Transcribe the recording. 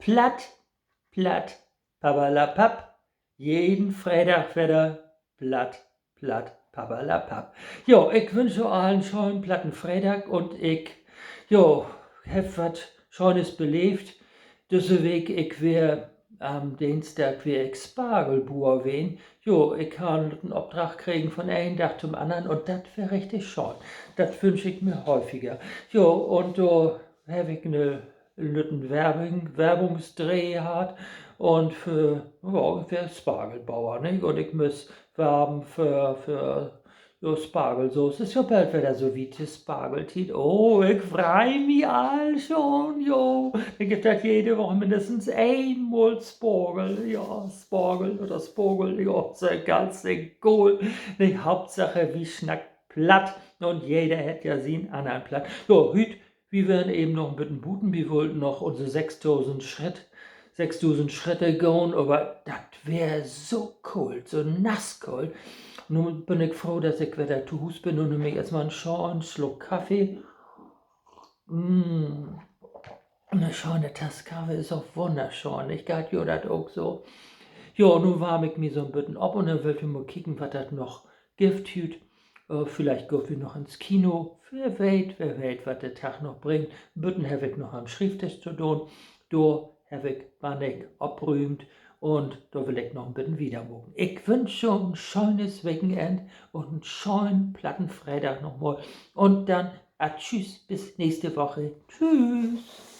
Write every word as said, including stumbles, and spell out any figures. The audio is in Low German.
Platt, platt, papperlapapp. Jeden Freedag wedder platt, platt, papperlapapp. Jo, ik wünsch jo allen en schönen platten Freedag un ik, jo, heff wat Schönes beleevt. Düsse Week, ik weer, an'n Dingsdag weer ik Spargelbuur ween. Jo, ik harr en lütten Opdrag kregen von een Dag to'n annern un dat weer richtig schöön. Dat wünsch ik mi häufiger. Jo, un dor heff ik 'ne lütten Werbung, Werbungsdreh hatt un för, jo, ik weer Spargelbuur, nich? Un ik müss warven för, för, jo, Spargelsoß. Is jo bald wedder so wiet, de Spargeltiet. Oh, ik frei mi al schon, jo. Denn gifft dat jede Woch minnestens eenmal Spargel. Ja, Spargel oder Spargel, ja, so ganz egal. Nee, Hauptsache, wi snackt Platt un jeder hett ja sien annern Platt. Jo, hüüt, wi weren even noch en beten buten, wi wullen noch unse sechsdusend Schritt, sechsdusend Schritte gahn, aver dat weer so koolt, so nasskoolt. Nu bün ik froh, dat ik wedder to Huus bün un nehm mi eerstmal en schönen Sluck Kaffee. Mm. 'Ne schöne Tass Kaffee is ok wunnerschöön. Ik, geiht jo dat ok so? Jo, nu warm ik mi so 'n beten op un denn wüllt wi mal kieken, wat dat noch gifft hüüt. Äh, villicht gaht wi noch ins Kino. Wer weet, wer weet, wat de Dag noch bringt. Beten heff ik noch an'n Schrievdisch to doon. Dor heff ik bannig oprüümt un dor will ik noch en beten wieder maken. Ik wünsch jo en schönes Wekenenn un en schönen platten Freedag noch mal. Un denn, ah, tschüss, bis nächste Woche. Tschüss.